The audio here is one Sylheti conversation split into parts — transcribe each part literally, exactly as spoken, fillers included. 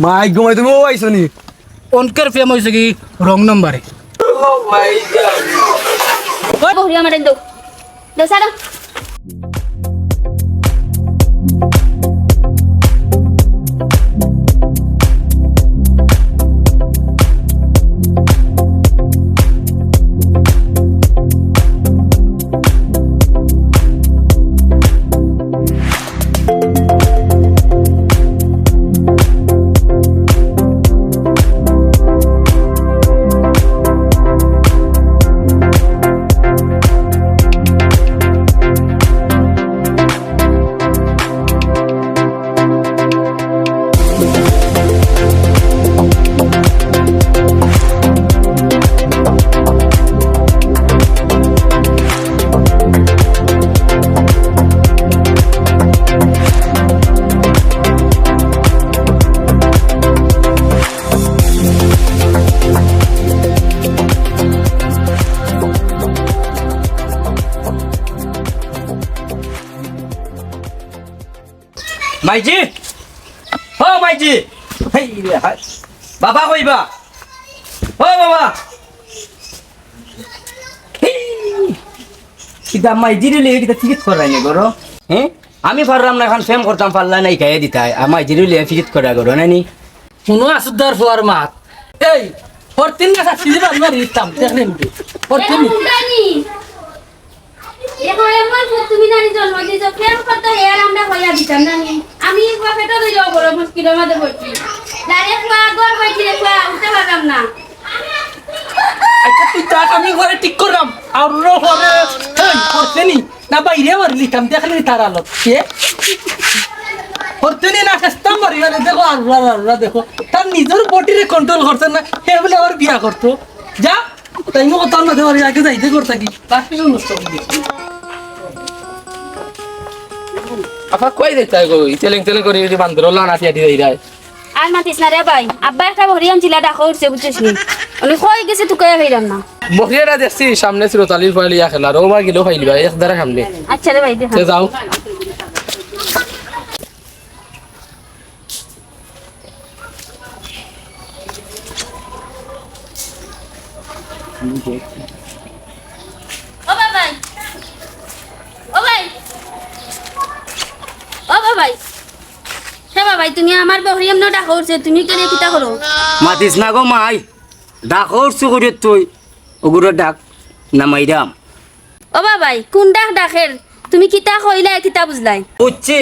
মাই গো মাই, তুমি অউ আইছো নি? অনকের প্রেম অইছে কি রং নম্বরে। ওই বহরি আমারে দেও। দেও সারা। মাইজি, ও মাইজি, হেই রে হায়। বাবা কইবা? ও বাবা। হেই। কিতা মাইজিরে লইয়া কিতা ফিরিত করাই নি করো? হ্যাঁ? আমি পারলাম না, এখন প্রেম করতাম, পারলা না, ইখাইয়া দিতায়। আর মাইজিরে লইয়া ফিরিত করা করো, না নি? হুনো আসুদার ফুয়ার মাত। এই, হরতিন না শাস্তি দিবা, আমি মারি দিতাম, দেখলে নিবি। হরতিন। দেখো, এমন ফুত তুমি নানি জন্ম দিছো, প্রেম করতে হে আর আমরা হইয়া দিতাম না নি। আমি এই ফুয়া পেটে ধরে যাও বড় মুশকিলের মাঝে পড়ছি। যারে ফুয়া, ঘর বইছি রে ফুয়া, উঠতে পারলাম না। আচ্ছা, তুই থাক, আমি ঘরে ঠিক করলাম। আর ওরা ঘরে, এই, করছে নি? না, বাইরে মারি দিতাম, দেখলে নি তার আলো। এ? করছে নি না, চেষ্টা মারি, আরে দেখো, আর ওরা, আর ওরা দেখো। তার নিজের বডিরে কন্ট্রোল করছে না, হে বলে আবার বিয়া করতো। যা, তাই মো কথা না দেওয়ার আগে যাইতে করতা কি? তার পিছনে নষ্ট করে দিচ্ছি। আফা, কই যাইতায় গো? ইতেলেং তেলেং করি, এই যে বান্দর লানা তিয়াটি যাইরায়। আর মাতিস না রে ভাই, আব্বা একটা বহরি আনছিলা, ডাকো উঠছে, বুঝছিস নি? উনি কই গেছে, তুকাইয়া পাইলাম না। বহরিয়াটা দেখছি সামনে চিরতালির পয়লি ইয়া খেলার, ও বা গেলেও পাইলিবা, এক দ্বারা সামনে। আচ্ছা রে ভাই, দেখা। তে যাও। ও বাবাই, ও ভাই, ও বাবাই, হে বাবাই, তুমি আমার বহরি এমনে ডাকো উঠছে, তুমি কেনে কিতা করো? মাতিস না গো মাই, ডাকো উঠছে করিও তুই, ওগুলো ডাক না মাইরাম। ও বাবাই, কোন ডাক ডাকের? তুমি কিতা কইলায়, কিতা বুঝলায়? বুঝছি,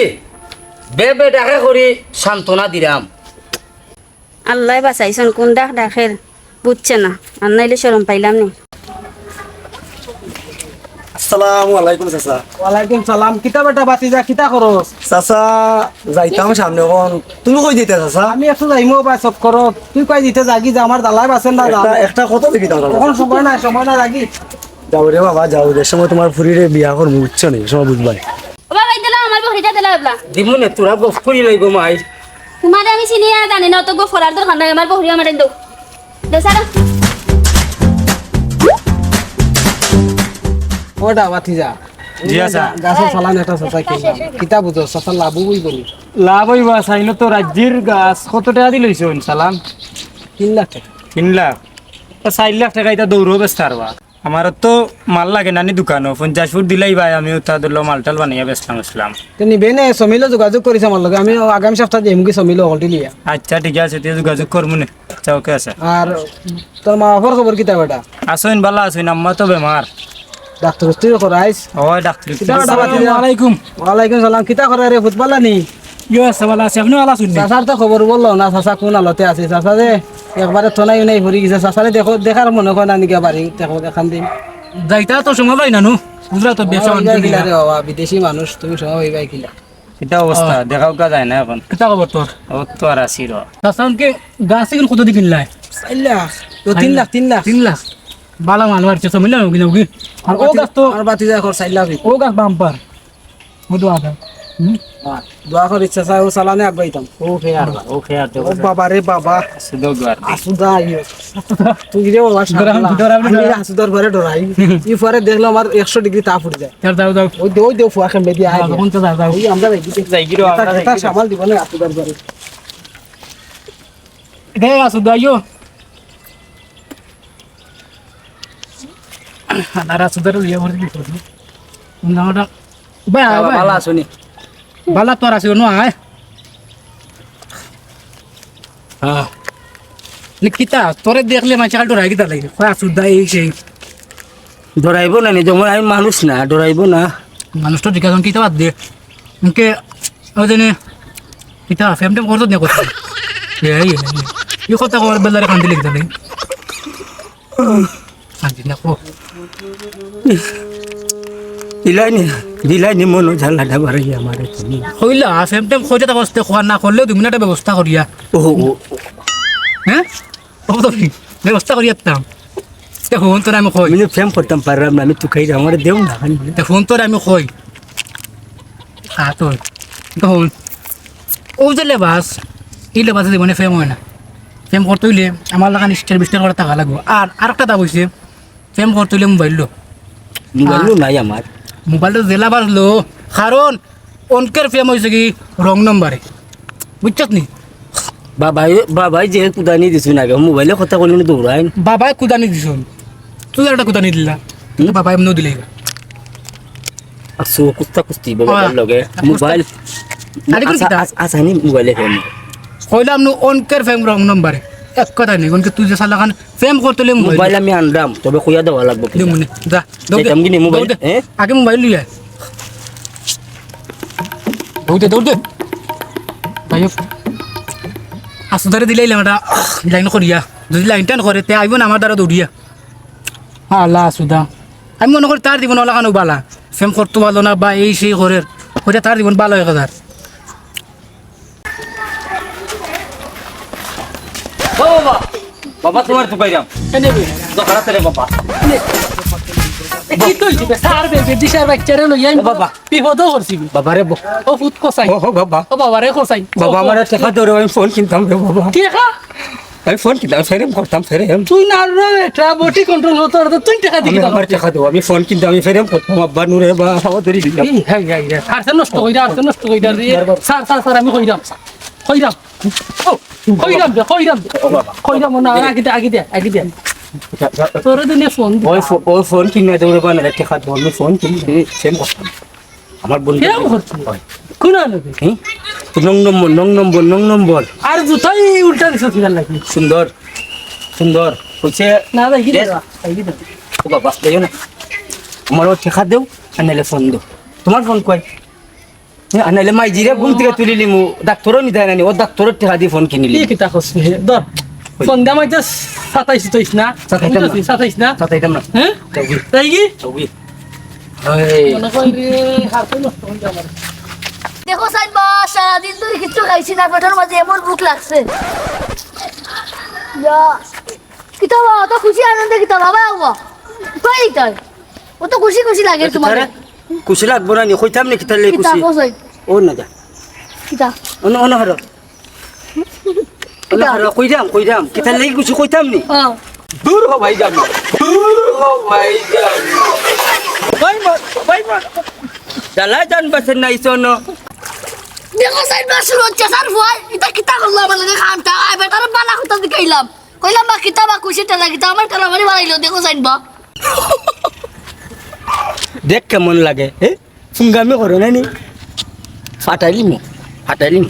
বে বে ডাকে করি সান্ত্বনা দিরাম। আল্লায় বাঁচাইছন, কোন ডাক ডাকের বুঝছে না, আর নাইলে শরম পাইলাম নি। আসসালামু আলাইকুম চাচা। ওয়ালাইকুম সালাম। কিতা বেটা ভাতিজা, কিতা করস? চাচা, যাইতাম সামনে অখন। তুমি কই যাইতায় চাচা? আমি একটু যাইমু বা চক্করো। তুই কই যাইতে যাগি যা, আমার জ্বালায় বাঁচের না, যা। একটা, একটা কথা দেখি দাও চাচা। অখন সময় নাই, সময় নাই, যাগি। যাও রে বাবা, যাও, যে সময় তুমার ফুরিরে বিয়া করমু, বুঝছো নি? হে সময় বুঝবায়। ও বাবা, এই দিলাও, আমার বকরিটা দিলাও এবলা। দিমু নে, তোরা গফ করি লইব মাই। তোমারে আমি চিনি আর জানি না, অত গফ করার দরকার নাই, আমার বকরি আমারে দেও। দেও সারা। ও দা ভাতিজা। জি, আচ্ছা। গা-, গাছর চালান এটা চাচা কিনলাম। কিতা বুঝো, চাচা লাভ অইব নি? লাভ অইব, চাইন তো রাজ্যের গাছ কত টাকা দি লইছইন চালান? তিন লাখ টাকা। তিন লাখ? তা চাইর লাখ টাকা ইটা দৌড়ও বেচতা পারবা। আমার তো মাল লাগে না নি দোকানো, পঞ্চাশ ফুট দিলাই ভাই, আমি উতা ধরলো মাল টাল বানাইয়া বেচলাম, বেচলাম। তে নিবে নে, সমিলো যোগাযোগ করিস আমার লগে, আমি আগামী সপ্তাহ যাইমু কি সমিলো হকলটি লিয়া। আচ্ছা, ঠিক আছে, তে যোগাযোগ করমু নে। আচ্ছা, ওকে আছে। আর তোর মা বাপর খবর কিতা বেটা? আছইন, ভালা আছইন, আম্মা তো বেমার। ডাক্তার তুই করাইস? ওই ডাক্তার। কিতা বেটা, ভাতিজা? আসসালামু আলাইকুম। ওয়ালাইকুম সালাম, কিতা করে রে, ফুত ভালা নি? ইয়ো, আচ্ছা, ভালা আছি। আপনি ভালা আছইন নি? চাচার তো খবর বললো না, চাচা কোন হালতে আছে? চাচা যে একবারে তনাই উনাই পড়ি গেছে, চাচারে দেখো, দেখার মনে কয় না নিকা বাড়ি, দেখো দেখান দিন। যাইতা তো সময় পাই না নু, বুঝলা তো, ব্যবসা বাণিজ্য কিলা কিলা। রে বাবা, বিদেশি মানুষ, তুমি সময় পাইবায় কিলা? কিতা অবস্থা? ও। দেখাও কা যায় না অখন। কিতা খবর তোর? ও তো আর আছি র। চাচা, অনকে গাছ ইগুন কত দি কিনলায়? চাইর লাখ। ও, তিন লাখ, তিন লাখ। তিন লাখ। ভালা মাল মারছে, সমিলা নগি নগি। আর ও গাছ তো আমার ভাতিজা কর, চাইর লাখ। ও গাছ বাম্পার। ও দোয়া দাও। হুম? হ্যাঁ, দোয়া করি চাচা, ও চালানে আগাইতাম। ও ফেয়ার, ও ফেয়ার, ও বাবা রে বাবা। আসুদা দোয়া। আসুদা আইও। তুই রে বাবা, ডরাম, সামলা। ডরাম, আমি ডরাম। আসুদার পরে ডরাই। ই পরে দেখলে আমার একশো ডিগ্রি তাপ উঠি যায়। যাও, যাও, যাও। ওই দে, ওই দে, ফুয়া খেমে দিয়ে আয়। যাও, তখন তো যাও, যাও। ওই আমরা যাই, যাই, যাও, আমরা যাই। সামাল দিব না আসুদার পরে। দে আসু দাইও। আর আসু দারে লইয়া ভরে দিতে। না ওটা ভাই, বাবা, ভাই। ভালা আছনি? ভালা তো আর আছি, নু আয়। হ্যাঁ। নি কিতা, তোরে দেখলে মানষে খালি ডরায় কিতা লাগে? কয় আসু দাই এই সেই। ডরাইবো না নি, যেমন আমি মানুষ না, ডরাইবো না। মানুষ তো ঠিক আছে, কিতা বাদ দে। ইনকে, ওই যে নে, কিতা, ফেম টেম করতো নে করতো। এই, এই, এই। এই কথা কওয়ার বেলারে কান্দি লেগে যাবে। কান্দি না কো। দিলাইনি, দিলাইনি মনো জ্বালাটা বাড়াইয়া আমারে তুমি। কইলা, ফেম টেম কইতে তা বসতে খোয়া না করলেও দুই মিনিটে ব্যবস্থা করিয়া। ও, ও, ও। হ্যাঁ? ও তো কি? ব্যবস্থা করিয়া দিতাম। তে ফোন তোর আমি কই। আমি ফেম করতাম পারলাম না, আমি তুকাইরাম, আমারে দেও না, খালি। তে ফোন তোর আমি কই। আ, তোর। তো ফোন। ও যে লেবাস, এই লেবাসে জীবনে ফেম হয় না। ফেম করতে হইলে আমার লাখান স্টার বিস্টার করে থাকা লাগবো। আর আরেকটা দাম হইছে, ফেম করতে হইলে মোবাইল লো। মোবাইল লো আর নাই আমার। মোবাইলটা জেলা বাজলো, কারণ অনকের ফেম হইছে কি রং নম্বরে, বুঝছত নি? বাবাই, বাবাই যে কুদানি দিছুন আগে, মোবাইলে কথা কইলে দৌড়াইন। বাবাই কুদানি দিছুন, তুই একটা কুদানি দিলা, হুম? বাবাই এমনও দিলে। আসু, কুস্তা কুস্তি বাবার হ্যাঁ। লগে। কুস্তা। মোবাইল। আরে, কোন আচ্ছা, কিতা? আচ্ছা, আচ্ছা, নি মোবাইলে ফেম। কইলাম নু, অনকের ফেম রং নম্বরে। এক কথা নেই, অনকে তুই যে সালাখান ফেম করতে হইলে মোবাইল। মোবাইল আমি আনলাম, তবে কইয়া দেওয়া লাগবো কিতা। দে মনে, যা, দৌড় দে। যাইতাম কি নি মোবাইল? দৌড় দে। হ্যাঁ? আগে মোবাইল লইয়া। দৌড় দে, দৌড় দে। যাই হোক। আসু দারে দিলাইলাম এটা, লাইন করিয়া। যদি লাইন টান করে, তে আইবো না আমার দ্বারা দৌড়িয়া। আল্লাহ আসু দা। আমি মনে করি তার জীবন ওলাখানো বালা। ফেম করতো পারলো না বা এই সেই করের। ওইটা তার জীবন বালা হয়ে গেছে। ও বাবা, বাবা, তোমার তুকাইরাম। এনে বে। তো খারাপ রে বাবা। এ, কি তুই দিবে? স্যার বে, বে, দিশার বাচ্চারে লইয়া আইন। ও বাবা। বিপদও করছি। বাবা রে, ব- ও ফুত কসাই। ও, ও বাবা। ও বাবা রে কসাই। বাবা, ও, আমার ও। টেকা দেও রে, আমি ফোন কিনতাম রে বাবা। টেকা? আমি ফোন কিনতাম, ফেরেম করতাম, ফেরেম। তুই না রে, এটা বডি কন্ট্রোল হতো, আর তুই টেকা দিবি আমি না আমার আমাকে। টেকা দেও, আমি ফোন কিনতাম, আমি ফেরেম করতাম, আব্বা নুরে বা, বাবা ধরি দিলাম। এই, হাই, হাই, হাই। আর সে নষ্ট কইরা, আর সে নষ্ট কইরা রে। বারবার। স্যার, স্যার, স্যার, আমি কইরাম। কইরাম। ও, কইরাম দে, কইরাম দে। ও বাবা। কইরাম না, আর আগে দে, আগে দে, আগে দে। যা, যা। তোরে দিনে ফোন দিতাম। ওই ফো-, ওই ফোন কিনে দে, ওরে বানালে টেকা দে, আমি ফোন কিনে দে, সেম কথা। আমার বন্ধু। কেমন করছিস? হয়। কোন আনবে? হুম? নং নম্বর, নং নম্বর, নং নম্বর। আর জুতাই উল্টা দিছ কিনার লাগি। সুন্দর, সুন্দর। হইছে। না, ভাই, কি দেখ। দেবা? ভাই, কি দেবা? ও বাবা, দেও না। আমার ও টেকা দেও, আর নাইলে ফোন দেও। তোমার ফোন কই? হ্যাঁ, নাইলে মাইজিরে ঘুম থেকে তুলি লিমু, ডাক্তারও নিতে হয় না নি, ও ডাক্তারের টেকা দিয়ে ফোন কিনিলি। কি কিতা করছিস হে? ধর, ফোন দাম হইতে সাতাইশ তুইস না? সাতাইতাম না। বুঝছিস? সাতাইশ না? সাতাইতাম না। হ্যাঁ? যাওগি। তাই কি? যাওগি। এই। মনে করি রে, হাতে নষ্ট হয়ে যাবে। দেখো সাইন বা, সারাদিন ধরে কিচ্ছু খাইছি না, পেটের মাঝে এমন ভুক লাগছে। ইয়া। কিতা বা, অত খুশি আনন্দে কিতা বাবা, আও বা। কই তাই? অত খুশি খুশি লাগে আচ্ছা, তোমার। তারা খুশি লাগবো না নি, কইতাম নি কিতার লাগি কিতা খুশি? কইছাই? ও না যা। কিতা? অন্য, অন্য হারো। অন্য কিতা? হারো, কইরাম, কইরাম। কিতার লাগি খুশি কইতাম নি? হ্যাঁ। দূর হ ভাই জান। দূর হ ভাই জান। ভাই মা, ভাই মা। জ্বালা জান বাসের নাই শোনো। দেখো সাইন বা শুরু হচ্ছে, স্যার, ভয়। এটা কিতা করলো আমার লগে খানটা? আই বেটারে বালা কথা দিকে আইলাম। কইলাম বা কিতা বা খুশি টেলা কিতা, আমার কারামারি বাড়াইলো, দেখো সাইন বা। দেখ কেমন লাগে, এ? ফুঙ্গামি করে না নি? ফাটাইলিমু, ফাটাইলিমু।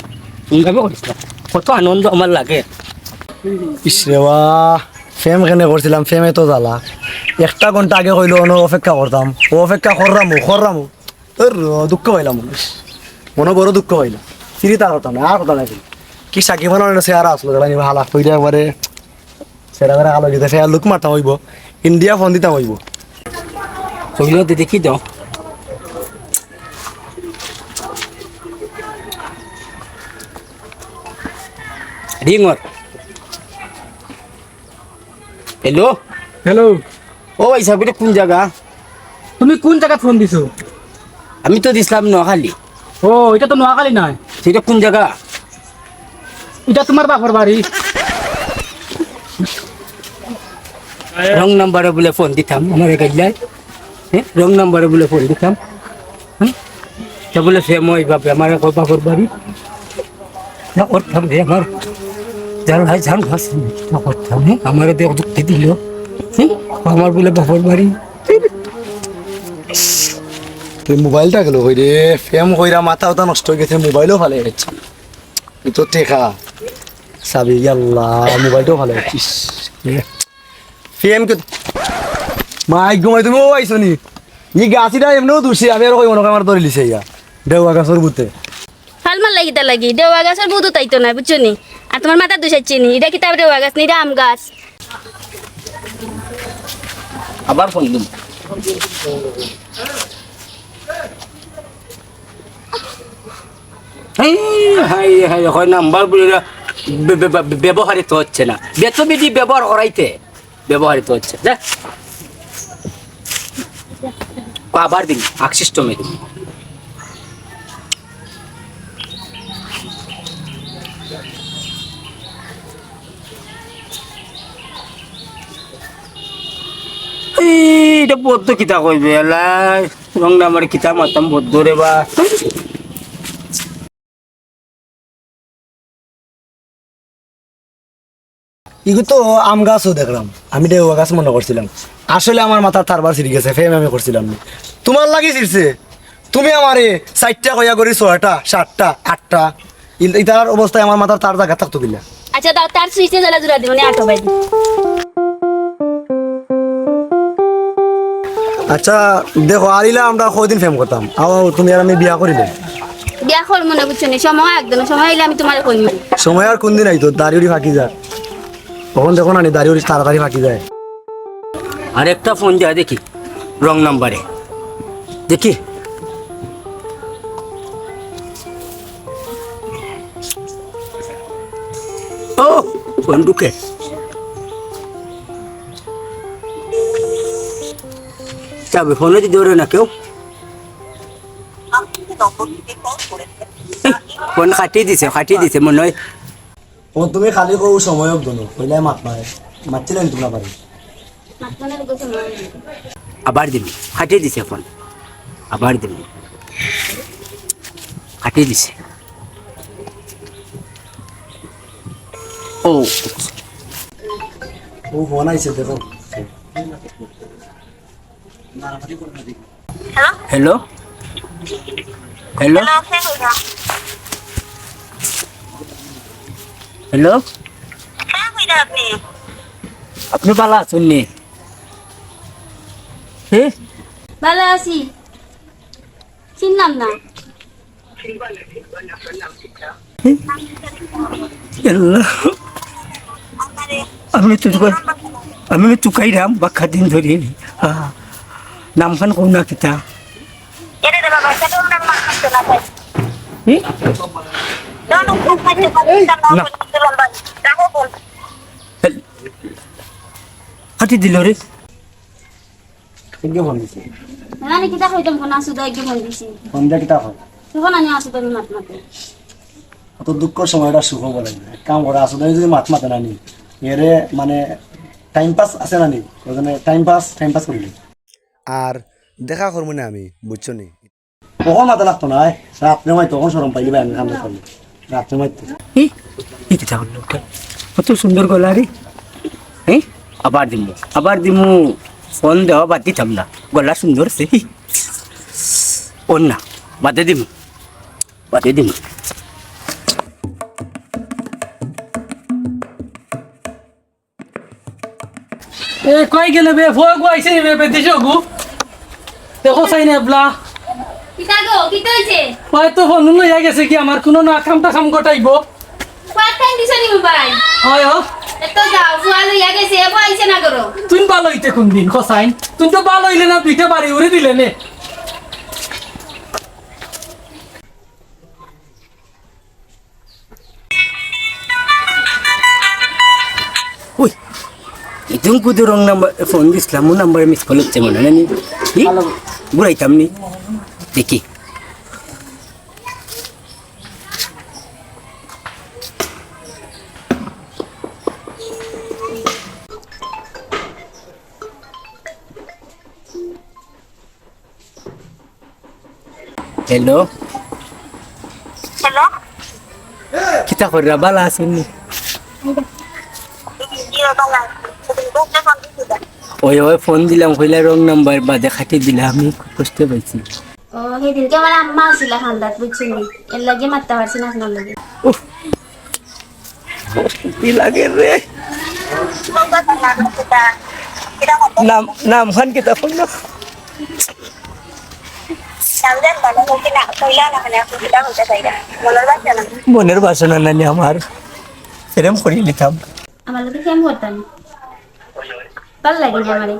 ফুঙ্গামি করিস না। কত আনন্দ আমার লাগে। ইস রে বা, ফেম কেনে করছিলাম, ফেমে তো জ্বালা। একটা ঘন্টা আগে কইলো, অনো অপেক্ষা করতাম। ও অপেক্ষা কররাম, ও কররাম। তোর দুঃখ পাইলাম মানুষ। মনে বড় দুঃখ পাইলাম। ফিরি তার কথা না, আর কথা নাই। কি সাকিব খানের একটা চেহারা আসলো, যারা নিবে হালা কইরা একবারে। সেটা করে আলো দিতে, সে লুক মারতাম হইব। ইন্ডিয়া ফোন দিতাম হইব। কইলো দিদি কি দাও? রিং ওর। হ্যালো? হ্যালো। ও ভাই সাহেব, এটা কোন জায়গা? তুমি কোন জায়গাত ফোন দিছো? আমি তো দিছিলাম নোয়াখালী। ও, এটা তো নোয়াখালী নয়। সেটা কোন জায়গা? এটা তোমার বাপর বাড়ি। রং নাম্বারে বলে ফোন দিতাম, আমার গাইলাই। হ্যাঁ, রং নাম্বারে বলে ফোন দিতাম। হ্যাঁ? তা বলে সে মই বাপে আমার একবার বাপর বাড়ি। না, ওর থাম রে, আমার। জান ভাই, জান ভাই, না করতাম, হ্যাঁ? আমারে দেখ যুক্তি দিল। হ্যাঁ? আমার বলে বাপর বাড়ি। এই মোবাইলটা গেল কই রে? প্রেম কইরা মাথা উতা নষ্ট হয়ে গেছে, মোবাইলও ফালাই গেছে। এই তো টেকা। সাবি, ইয়াল্লা, মোবাইলটাও ফালাই গেছিস। প্রেম কে মাই ঘুমাই তুমি ও আইছো নি? ই গাছিটা এমনেও দুষি, আমি আর কই মনে হয় আমার ধরে লিছে ইয়া। দেওয়া গাছর বুতে। ফাল মারলা কিতা লাগি? দেওয়া গাছর বুত উতাইতো না, বুঝছো নি? আর তোমার মাথা দুষাইছে নি? এটা কিতা দেওয়া গাছ নি, এটা আম গাছ। আবার ফোন দিন। এই, হাই, হাই, হয় নাম্বার বলে না, বে-, বে-, বে-, ব্যবহারিত হচ্ছে না। বেতবিধি ব্যবহার করাইতে ব্যবহারিত হচ্ছে। যা। আবার দিন, আকশিষ্ট মেয়ে। এই, এটা বদ্ধ কিতা কইবে, এলাই। রং নাম্বার কিতা মাতাম বদ্ধ রে বা। ইগু তো আম গাছও দেখলাম, আমি দেওয়া গাছ মনে করছিলাম, আসলে আমার মাথার তারবার ছিঁড়ি গেছে, ফেম আমি করছিলাম না। তোমার লাগি ছিঁড়ছে, তুমি আমারে চারটা কইয়া করি ছয়টা, সাতটা, আটটা, ইল-, ইতার অবস্থায় আমার মাথার তার জাগা থাকতো কিলা? আচ্ছা, দাও, তার সুইচে জ্বালা জুড়া দিব, নে, আটো বাইদি। আচ্ছা, দেখো, আরিলা আমরা কয়দিন প্রেম করতাম? আও, আও, তুমি আর আমি বিয়া করিলে। বিয়া করমু না, বুঝছো নি? সময় একদম, সময় আইলে আমি তোমারে কইমু। সময় আর কোন দিন আইতো? দাড়ি উড়ি ফাঁকি যায়। তখন দেখো না নি, দাড়ি উড়ি তাড়াতাড়ি ফাঁকি যায়। আর একটা ফোন যায় দেখি, রং নাম্বারে। দেখি। ও, ফোন ঢুকে। চাবি ফোনে দি ধরে না কেউ। এই, ফোন কাটি দিছে, কাটি দিছে মনে হয়। ও, তুমি খালি কও সময় হোক দোনো, কইলে মাত মারে। মাতছিলেন তোমরা পারি। আবার দিবি, কাটি দিছে ফোন। আবার দিবি, কাটি দিছে। ও, ও ফোন আইছে, দেখো। হ্যালো? হ্যালো? হ্যালো, কে কইরা? হ্যালো? কে কইরা আপনি? আপনি ভালা আছইন নি? হে? ভালা আছি। চিনলাম না। আল্লাহ, আমি তো তুকাই, আমি তো তুকাইরাম বাক্কা দিন ধরি। আহ, নামখান কও না কিতা? এরে রে বাবা, এটা তো আমরা মাছ মারতে না পারি। হুম? না, না, খুব মারতে পারি, না, না। লম্বা, রাখো বল। কাটি দিল রে। কে ফোন দিছে? না, না, কিতা কইতাম, ফোন আসুদা কে ফোন দিছে। ফোন দিয়া কিতা কয়? তখন আমি আসুদা আমি মাত মাতে। অত দুঃখর সময় এটা সুখ বলে না। এক কাম করো, আসুদা যদি মাত মাতে না নি, এরে মানে টাইম পাস আছে না নি, ওই জন্য টাইম পাস, টাইম পাস করিলে। আর দেখা করবো না আমি, বুঝছো নি? কখন মাথা লাগতো না, আয়। রাত্রে মাই তখন শরম পাইলি ভাই, আমি কাম করলে। রাত্রে মাই তো। এই, এই কিতা করলো ওটা? কত সুন্দর গলা রে। এই, আবার দিমু, আবার দিমু। ফোন দেওয়া বাদ দিতাম না। গলা সুন্দর সে। ওর না, বাদে দিমু। বাদে দিমু। এ, কই গেলে বে? ফোন গো আইছে নি বে, বেদিছো গো? দেখো চাই না এবলা। কিতা গো, কিতা হইছে? ওই তো ফোন লইয়া গেছে কি আমার কোনো না কামটা কাম গটাইবো? কত টাইম দিছো নি মোবাইল? হয়, হ। এত যাও, ফুয়া লইয়া গেছে, এবো আইছে না করো। তুই ভালো হইতে কোন দিন, খোসাইন? তুই তো ভালো হইলে না, দুইটা বাড়ি উড়ে দিলে নে। ওই, ইদুম কুদু রং নাম্বার, ফোন দিছলাম, ও নাম্বার মিস কল হচ্ছে মনে হয় নি? কি? ঘুরাইতাম নি? দেখি। হ্যালো। হ্যালো। কিতা কররা, ভালা আছইন নি? ওই, ওই ফোন দিলাম, কইলা রং নাম্বার, বাদে কাটি দিলা, আমি খুব কষ্ট পাইছি। ও, সেদিনকে আমার আম্মা আসিলা খান্দাত, বুঝছো নি? এর লাগি মাততাম পারছি না আপনার লগে। উফ, কি লাগে রে। নাম, নাম খান কিতা কইল? মনের বাসনা নানি আমার, প্রেম করি নিতাম। আমার লগে প্রেম করতাম, ভালা লাগে না আমারে।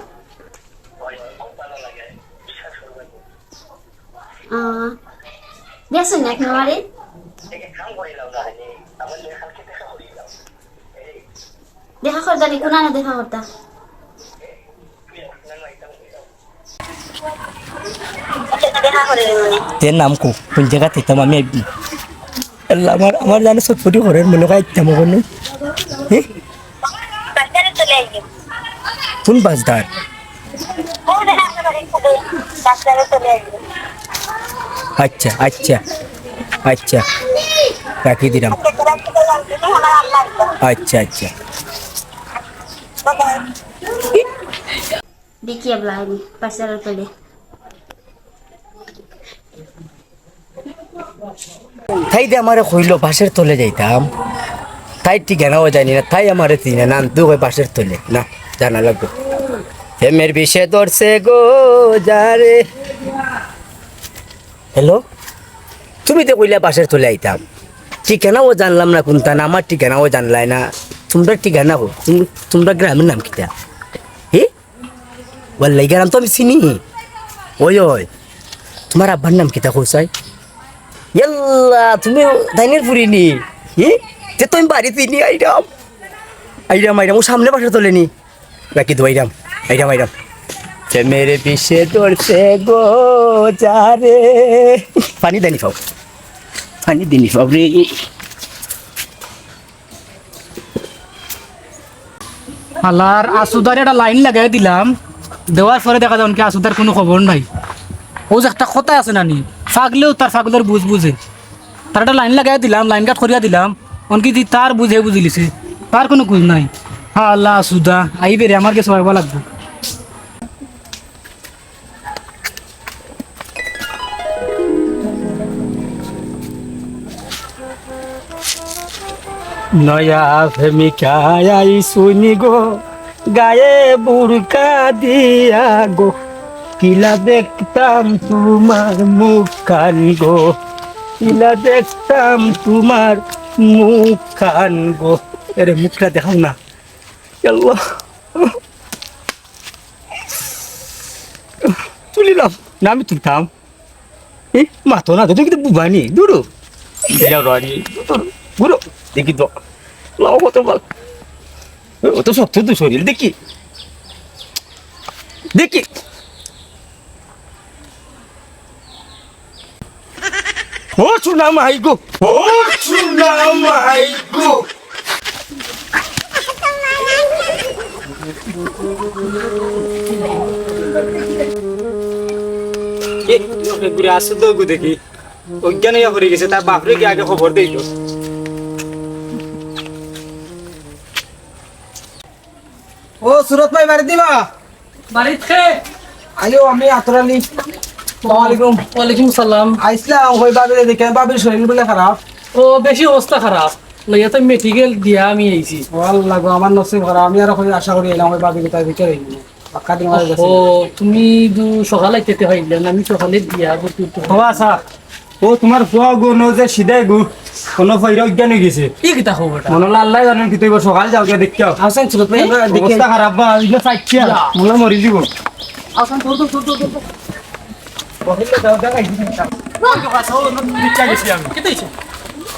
আহ, দেখছো না এখন আমারে? দেখা করতাম নি, কোন আনো দেখা করতাম? তে নাম কো, কোন জাগাত আইতাম আমি আইবি? আল্লাহ, আমার, আমার জানে ছটফটি করের, মনে কয় আইতাম ওখানে। হে? বাজারে চলে আইবি। কোন বাজার? ওই যে আপনার বাড়ির সাথে বাজারে চলে আইবি। আচ্ছা, আচ্ছা, আচ্ছা, রাখি দিলাম। আচ্ছা, তোরা কি বললাম? তুমি আমার আম্মা একদম। আচ্ছা, আচ্ছা। বাবা। দেখি এবলা আইনি, বাজারের তলে। তাই দে আমারে কইলো বাসের তলে যাইতাম, তাই ঠিকানাও জানি না, তাই আমারে চিনে না, আনতে কই বাসের তলে না, জানা লাগবো। প্রেমের বিষে ধরছে গো যারে। হ্যালো, তুমি তো কইলা বাসের তলে আইতাম, ঠিকানাও জানলাম না কোনটা, না আমার ঠিকানাও জানলাই না, তোমরা ঠিকানা কো, তোমরা গ্রামের নাম কিতা? হে? ওয়াল্লাহি, গ্রাম তো আমি চিনি। ওই, ওই, তোমার আব্বার নাম কিতা কইছাই? ইয়াল্লা, তুমি দাইনের ফুরি নি? হি? তে তো আমি বাড়ি চিনি, আইরাম। আইরাম, আইরাম, ও সামনে বাসা তোলেনি। রাখি দো, আইরাম, আইরাম, আইরাম। প্রেমের বিষে ধরছে গো যারে। পানি দেনি পাও। পানি দেনি পাও রে। হালার আসুদার একটা লাইন লাগাই দিলাম, দেওয়ার পরে দেখা যায় অনকি আসুদার কোনো খবর নাই। ও যে একটা কথা আছে নানি, ফাগলেও তার ফাগলের বুঝ বুঝে। তার একটা লাইন লাগাই দিলাম, লাইন কাট করিয়া দিলাম, অনকি যে তার বুঝে বুঝিলিছে, তার কোনো খুঁজ নাই। হালা আসুদা, আইবে রে, আমার গেছে পাইবা লাগবো। নয়া প্রেমিকা আইছইন গো, গায়ে বুরকা দিয়া গো, কিলা দেখতাম তুমার মুখখান গো, কিলা দেখতাম তুমার মুখখান গো। এরে মুখটা দেখাও না। আল্লাহ। তুলিলাম। না, আমি তুলতাম। এ, মাতো না, তুই কিন্তু বুবানি, দুরু। ইয়া রানি, দুরু, দুরু। দেখি তো। লাও কত বল। ও তো শক্ত তো শরীর, দেখি। দেখি। ও সোনা মাই গো, ও সোনা মাই গো। এ, ঘুরে আসো তো গো দেখি। অজ্ঞান হইয়া পড়ি গেছে, তার বাপরে কি আগে খবর দেই তো। ও সুরত ভাই, বাড়িত দিবা? বাড়িত খে? আইও, আমি আতর আলী। আসসালামু আলাইকুম। ওয়ালাইকুম সালাম। আইসলাম, ওই ভাবিরে দেখি, ভাবির শরীর বলে খারাপ। ও, বেশি অবস্থা খারাপ। লইয়া তো মেডিকেল দিয়া আমি আইছি। ও আল্লাহ গো, আমার নসিব খারাপ। আমি আর কই আশা করি এলাম, ওই ভাবি কোথায় ভিতরে হইল। বাক্কা দিন আমার গেছে। ও, তুমি দু সকালে যেতে হইলে না, আমি সকালে দিয়া বুঝতে তো। বাবা, আচ্ছা। ও, তোমার ফুয়া গো, ন যে সিধাই গো, কোনো ফয়রা অজ্ঞান হয়ে গেছে। ই কিতা খবর এটা? মনে হলো আল্লাহ জানেন কি, তুই এবার সকাল যাও গিয়া দেখিও। আছেন সুরত ভাই, আমরা দেখি। অবস্থা খারাপ বা, ইগুলো চাইছি আর। ইয়া। মনে হয় মরি দিব। আছেন, ধর, ধর, ধর, ধর, ধর। বহিলে দাও, দাও, এই দিকে দাও। ওই তো কাছে, ও, নতুন দিকটা গেছি আমি। কিতা হইছে?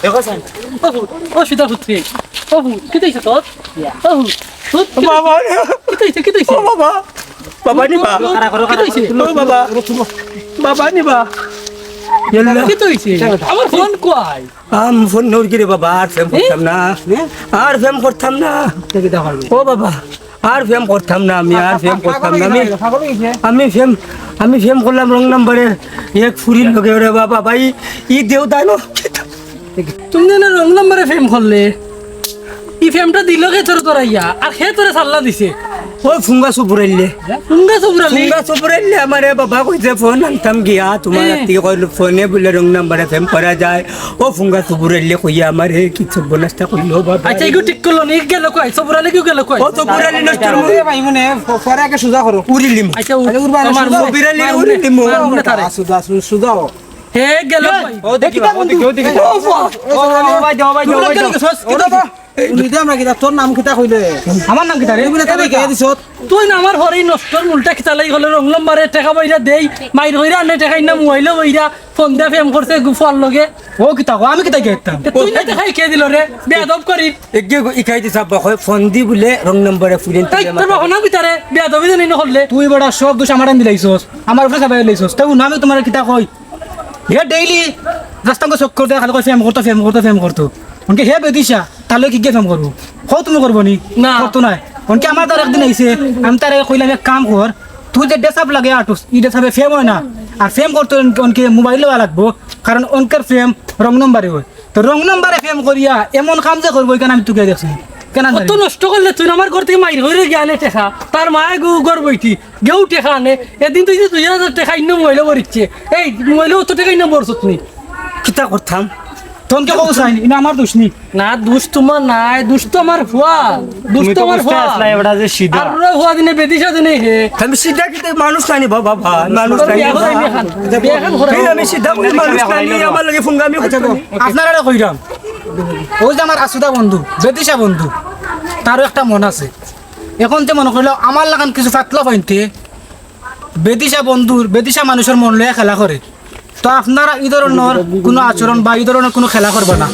দেখো, স্যার। ও ফুট, ও সিধা ফুট রে। ও ফুট, কিতা হইছে তোর? ইয়া। ও ফুট, ফুট, কিতা বাবা। হইছে? কিতা হইছে, কিতা হইছে? ও বাবা। বাবা নি বা? খাড়া করো, খাড়া করো। ও বাবা, বাবা নি বা? ইয়াল্লা। কিতা হইছে? আমার ফোন কই? আম ফোন নড়কি রে বাবা, আর প্রেম করতাম না। আর প্রেম করতাম না। ও বাবা, আর প্রেম করতাম না আমি, আর প্রেম করতাম না আমি। আমি প্রেম, আমি প্রেম করলাম রং নাম্বারে এক ফুরির লগে। ওরে বাবা, ভাই, ই দেও তাই না? তুমি না রং নাম্বারে প্রেম করলে? ই ফেমটা দিল কে তোর তোরাইয়া, আর হে তোরে সাল্লা দিছে? ও ফুঙ্গা সুপুরাইলে। ফুঙ্গা সুপুরালি? ফুঙ্গা সুপুরাইলে আমারে বাবা কইছে ফোন আনতাম গিয়া, তোমার এ। আত্তি কইল ফোনে বলে রং নাম্বারে ফেম করা যায়। ও ফুঙ্গা সুপুরাইলে কইয়া আমারে কি সর্বনাশটা কইল বাবা। আচ্ছা, এগু ঠিক করলো নি, গেল কই? সুপুরালি কিউ গেল কই? ও সুপুরালি নষ্ট এ ভাই, মানে, ফ-, ফরে আগে সুজা করো। উড়িলিম। আচ্ছা, উ-, আচ্ছা, উড়বা না, আমার সুজা। সুপুরালি মার উড়িলিম। মার মনে তারে। আসু, আসু, সুজা। হে গেল কই? ও দেখি, ও দেখি, ও দেখি। ও, ও, ও, ভাই, যাও, ভাই, যাও, ভাই, যাও। উনি দে আমরা কিতা, তোর নাম কিতা কইলে? আমার নাম কিতা রে? তুই বলে তারে কে দিছত? তুই না আমার হরে নষ্টর মূলটা কিতা লাগি হলে রং নাম্বারে টেকা বইরা দেই, মাইর কইরা আনে টেকা ইন্না মোবাইলও বইরা, ফোন দিয়া ফেম করছে গুফার লগে। ও কিতা কো, আমি কিতা গেতাম? তে তুই না টেকাই কে দিল রে? বেয়াদব করি। এগে ইখাই দিছা বকয় ফোন দি বলে রং নাম্বারে ফুরিন এই তুলে তোর মাথা। বাবা না কিতা রে? বেয়াদবি জানি না করলে। তুই বেটা সব দোষ আমার দিলাইছস, আমার উপরে চাপাই দিলাইছস। তাই না আমি তোমার কিতা কই? হে ডেইলি রাস্তাঙ্গ চক্কর দেয়, খালি কয় ফেম করতো, ফেম করতো, ফেম করতো। অনকে হে বেদিশা, তাহলে কি গিয়ে ফেম করবো? হো তুমি করবো নি? না। করতো না। অনকে আমার তার একদিন আইছে, আমি তারে কইলাম, "এক কাম কর, তুই যে ড্রেস আপ লাগে আটুস, ই ড্রেস আপে ফেম হয় না। আর ফেম করতো অন-, অনকে মোবাইল লওয়া লাগবো, কারণ অনকের ফেম রং নম্বরে হয়। তো রং নম্বরে ফেম করিয়া এমন কাম যে করবো, এখানে আমি তোকে দেখছি। কেন কত জানি?" নষ্ট করলে তুই আমার ঘর থেকে মাইর হয়ে গিয়ে আনে টেকা, তার মা গো ঘর বইটি। গেউ টেকা আনে, এদিন তুই যে দুই হাজার টেকা ইন্ন মোবাইলে ভরিচ্ছে, এই মোবাইলে অত টেকা ইন্ন ভরছত নি? কিতা করতাম? তনকে কও চাইন, ইনো আমার দোষ নি। না, দোষ তোমার নাই, দোষ তো আমার ফুয়া, দোষ তুমি তো তো আমার বুঝতে ফুয়া। আসলাই, ওটা যে সিধা। আর ওরা ফুয়া দিনে বেদিশা দিনে হে। আমি সিধা কিতা মানুষ নানি বাবা, ভাই, মানুষ তোর নানি। বিয়া করাই নি খান, বিয়া খান করাই। এই আমি সিধা কোনো মানুষ নানি, আমার লগে ফুঙ্গামি করতে নি। আপনারা কইরাম, ওই যে আমার আসুদা বন্ধু, বেদিশা বন্ধু, তারও একটা মন আছে। এখন যে মনে করলো আমার লাগান কিছু ফাতলা পাইনতে, বেদিশা বন্ধুর, বেদিশা মানুষের মন লইয়া খেলা করে। তো আপনারা এই ধরনের কোনো আচরণ বা এই ধরনের কোনো খেলা করবা না।